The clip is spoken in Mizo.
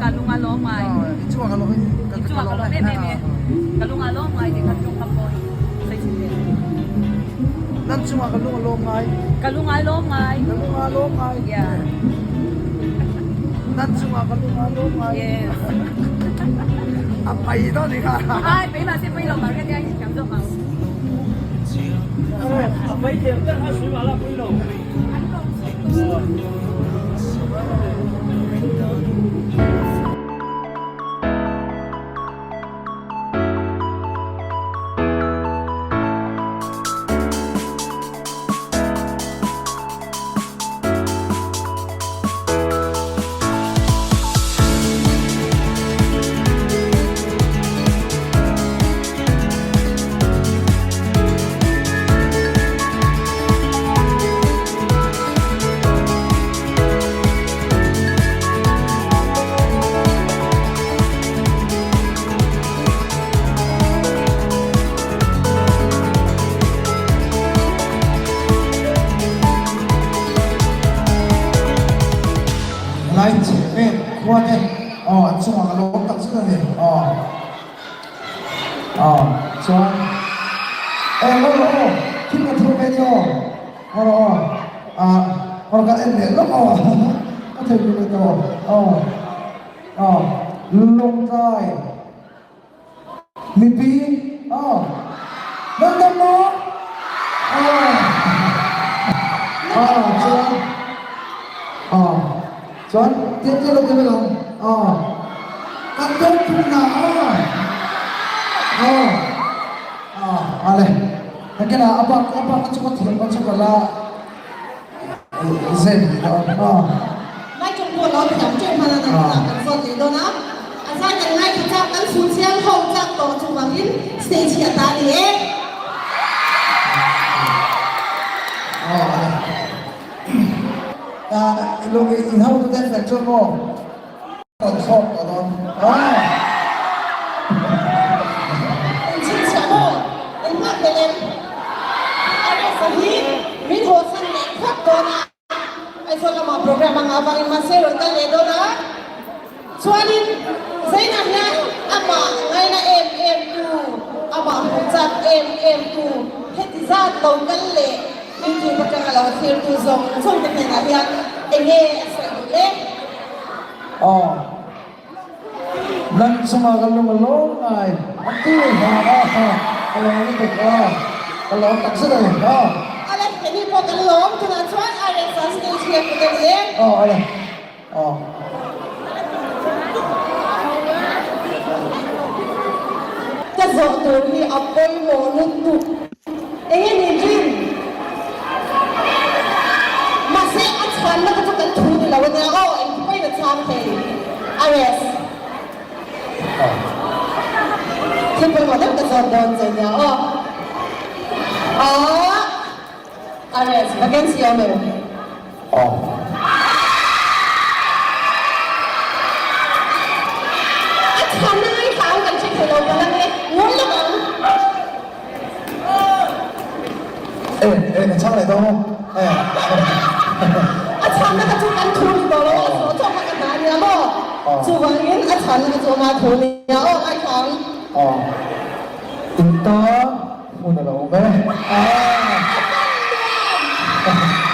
Ka lung a lawm ngai. I chungah ka lawm I chungah ka lawm em em e. Ka lung a lawm ngai tih kha tawngkam pawh sawi chhin ve. Nan chungah ka lung a lawm ngai. Ka lung a lawm ngai. Ka lung a lawm ngai. Yeah. Nan chungah ka lung a lawm ngai. Yes. A pai dawn ni kha. Ai, pai mahse pai lo mar ka tia in thiam zawk ang. A pai thiam ber kha sui mahla pui lo. Lai chhe vel khua te aw an chungah ka lawm tak zet a ni aw. Aw chuan eh ngaw rawh aw thil ka thur ve nia aw ngaw rawh aw ah ngaw rawh kan en leh lawk aw ka thei tur leh tawh aw aw lawngtlai mipi aw nan dam maw aw aw chuan aw Chuan tiang tiang lo ti vek ang aw. Kan dawng thung hna aw. Aw. Aw ale. Nakin ah a bak a bak a chu ka thiam ka chu ka la zep ni dawn aw. Mai chung pawh lo thiam teuh hman a nakin ah kan zawt leh dawn a. A zai kan ngaithla chak kan fun chiang ho chak tawh chuvangin stage hi a ta ni e. Aw ale. Lung in hotu te fel chuan maw rawn thlawk tawh dawn a. In chhinchhiah maw in nghak leh em? A rest a hi min haw san leh phawt dawn a, Aizawl lamah program anga avangin mahse rawn kal leh dawn a. Chuanin Zainah hian amah ngaina em em tu, amah hmuh chak em em tu, heti zat lo kal leh YouTube atanga lo thlir tu zawng zawng te hnenah hian enge a sawi duh le? Aw, nan chungah ka lung a lawm ngai a ti ha a ha, ka lawm lutuk a, ka lawm tak zet a ni ha. Ale, hemi pawh kan lawm, tunah chuan RSA stage hi a kut a ni e. Aw, ale. Aw. Ka zawh tur hi a pawimawh lutuk. Enge ni rin? Mahse a chhanna kha chu kan thu ni lo ania aw, engti pawhin a chhang thei. RS. Thil pawimawh deuh ka zawt dawn che nia aw. Aah. RS, vacancy awm em? Awm. A chhanna ngaithla ang kan hre thei lo palh ange, ngawi lawk ang. E, e, ka chhang leh dawn e. A chhanna kha chu kan thu ni tawh lo a, saw chawk kha ka hna ania maw? Chuvangin a chhanna kha chu ama thu nia aw, ngaithla ang. Awm. In tan. Hmun a lo awm e. A fan nuam!